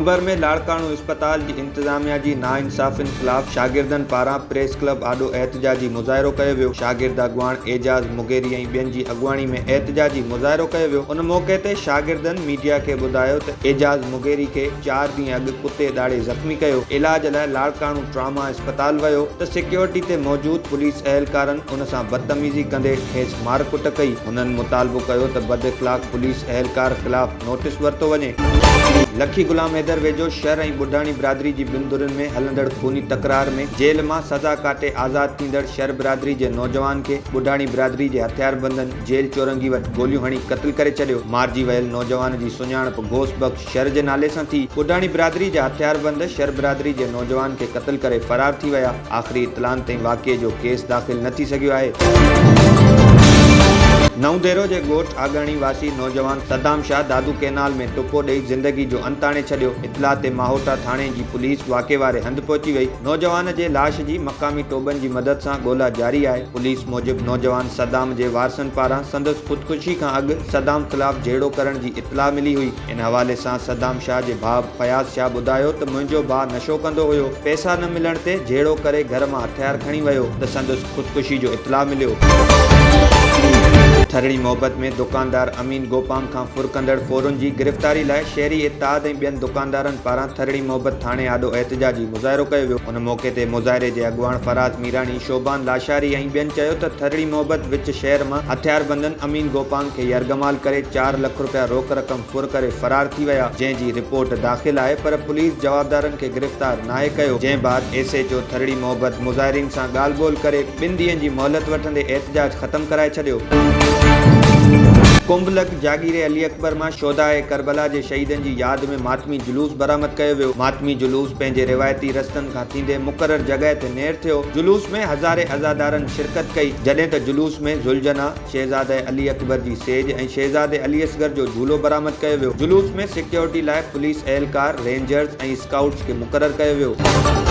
قمبر ۾ لاڙڪاڻو اسپتال جي انتظاميا جي ناانصافين خلاف شاگردن پاران پريس ڪلب آڏو احتجاجي مظاهرو ڪيو ويو، شاگرد اڳواڻ اعجاز مغيري ۽ ٻين جي اڳواڻي ۾ احتجاجي مظاهرو ڪيو ويو، ان موقعي تي شاگردن ميڊيا کي ٻڌايو ته اعجاز مغيري کي چار ڏينهن اڳ ڪتي ڏاڙهي زخمي ڪيو، علاج لاء لاڙڪاڻو ٽراما اسپتال ويو ته سيڪيورٽي تي موجود پوليس اهلڪارن ان سان بدتميزي ڪندي کيس مار ڪٽ ڪئي، هنن مطالبو ڪيو ته بداخلاق پوليس اهلڪار خلاف نوٽيس ورتو وڃي. لکي غلام حيدر ويجهو شھر ۽ ٻڍاڻي برادري جي ٻن ڌرين ۾ هلندڙ خوني تڪرار ۾ جيل مان سزا ڪاٽي آزاد ٿيندڙ شھر برادري جي نوجوان کي ٻڍاڻي برادري جي هٿياربندن جيل چورنگي وٽ گوليون هڻي قتل ڪري ڇڏيو. مارجي ويل نوجوان جي سڃاڻپ غوث بخش شھر جي نالي سان ٿي. ٻڍاڻي برادري جا هٿياربند شھر برادري جي نوجوان کي قتل ڪري فرار ٿي ويا. آخري اطلاعن تائين واقعي جو ڪيس داخل نه ٿي سگهيو آهي. نئون ديرو جي ڳوٺ آگاڻي واسي نوجوان صدام شاهه دادو ڪئنال ۾ ٽپو ڏئي زندگي جو انت آڻي ڇڏيو، اطلاع تي ماهوٽا ٿاڻي جي پوليس واقعي واري هنڌ پهچي وئي، نوجوان جي لاش جي مقامي ٽوٻن جي مدد سان ڳولا جاري آهي، پوليس موجب نوجوان صدام جي وارثن پاران سندس خودڪشي کان اڳ صدام خلاف جهيڙو ڪرڻ جي اطلاع ملي هئي. ان حوالي سان صدام شاهه جي ڀاء فياض شاهه ٻڌايو ته منهنجو ڀاء نشو ڪندو هيو، پئسا نه ملڻ تي جهيڙو ڪري گهر مان هٿيار کڻي ويو ته سندس خودڪشي جو اطلاع مليو. ٿرڙي محبت ۾ دڪاندار امين گوپانگ کان ڦر ڪندڙ ڦورن جي گرفتاري لاء شهري اتحاد ۽ ٻين دڪاندارن پاران ٿرڙي محبت ٿاڻي آڏو احتجاجي مظاهرو ڪيو ويو. ان موقعي تي مظاهري جي اڳواڻ فراز ميراڻي، شوبان لاشاري ۽ ٻين چيو ته ٿرڙي محبت وچ شهر مان هٿياربندن امين گوپانگ کي يرغمال ڪري چار لک رپيا روڪ رقم ڦر ڪري فرار ٿي ويا، جنهن جي رپورٽ داخل آهي پر پوليس جوابدارن کي گرفتار ناهي ڪيو، جنهن بعد ايس ايڇ او ٿرڙي محبت مظاهرين سان ڳالهه ٻولهه ڪري ٻن ڏينهن جي مهلت وٺندي احتجاج ختم ڪرائي ڇڏيو. ڪنب لڳ جاگيري علي اڪبر مان شهداء ڪربلا جي شهيدن جي ياد ۾ ماتمي جلوس برآمد ڪيو ويو، ماتمي جلوس پنهنجي روايتي رستن کان ٿيندي مقرر جڳهه تي نير ٿيو، جلوس ۾ هزارين عزادارن شرڪت ڪئي، جڏهن ته جلوس ۾ ذوالجناح، شهزاده علي اڪبر جي سيج ۽ شهزادي علي اصغر جو جهولو برآمد ڪيو ويو، جلوس ۾ سيڪيورٽي لاء پوليس اهلڪار، رينجرز ۽ اسڪائوٽس کي مقرر ڪيو ويو.